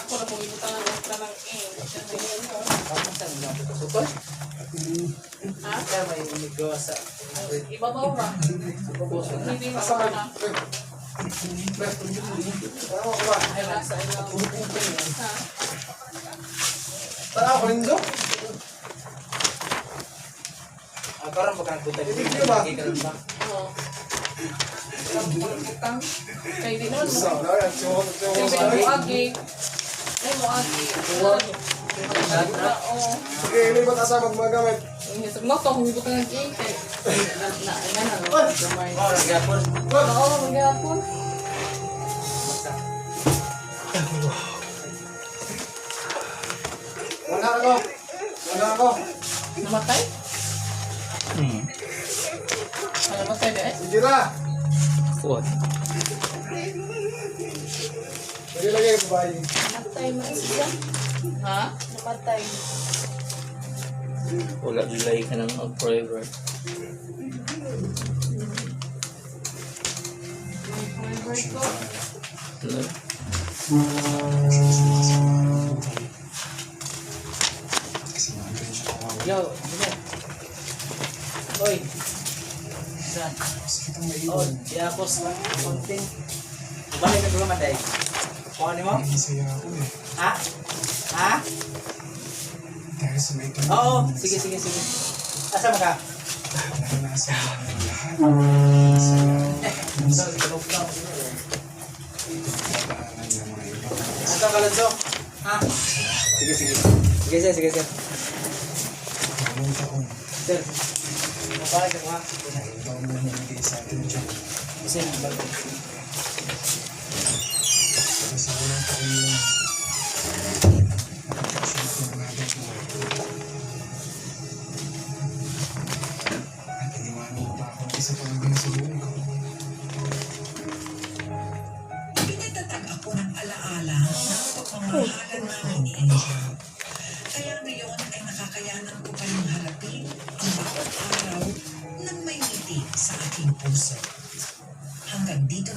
Ako na kung ibutang ang ng ink. Ako sa mga putol. Ha? Kaya may gawa sa Ibabaw ba? Hindi mo na. Ay, Nasa ilaw. Ha? Tara ako lindo. Ah, karon pa kanang putol. Ibig ba? Ba? Oo. Butang. Kay di naman mo. Sa, na, tsuho, tsuho. Siyempre, mo agi. Ay, mo agi. Oo. Sige, ini ba't asa mag mga gamit? No, to kung ibutang ang ink. Kay na na na na. Gamay. Oh, nagyapon. Oo, magyapon. Basta. Wala ako. Wala ako. Namatay? Ay, namatay di eh. Sige na. What? Lagi lagi babae. Namatay man siya. Ha? Namatay. Wala delay ka ng forever. Forever ko. No? Yo, dine. Oy. Sa. Oh, di ako sa konting. Balik ka naman day. Kuha ni mo? Masaya ako eh. Ha? Ha? Dahil sa may Oo, sige sige sige. Asa man ka? Naranasan ko ang lahat ng masaya Sa sige lockdown. pinagdadaanan ng mga ibang Asa ka, Lonzo? Ha? Sige sige. Sige sir, sige sir. Dalawang taon. Sir. Mabalik ka ha. Dalawang taon na hinigay sa atin siya. Kasi balik. Pero sa unang taon yun, napagkasya ko ang habang buhay. At iniwanan mo pa ako ng isa pang hanggang sa buhay ko. Pinatatag ako ng alaala ng pagmamahalan namin ni Eden. Kaya ngayon ay nakakayanan ko pa rin harapin ang bawat araw ng may ngiti sa aking puso. Hanggang dito na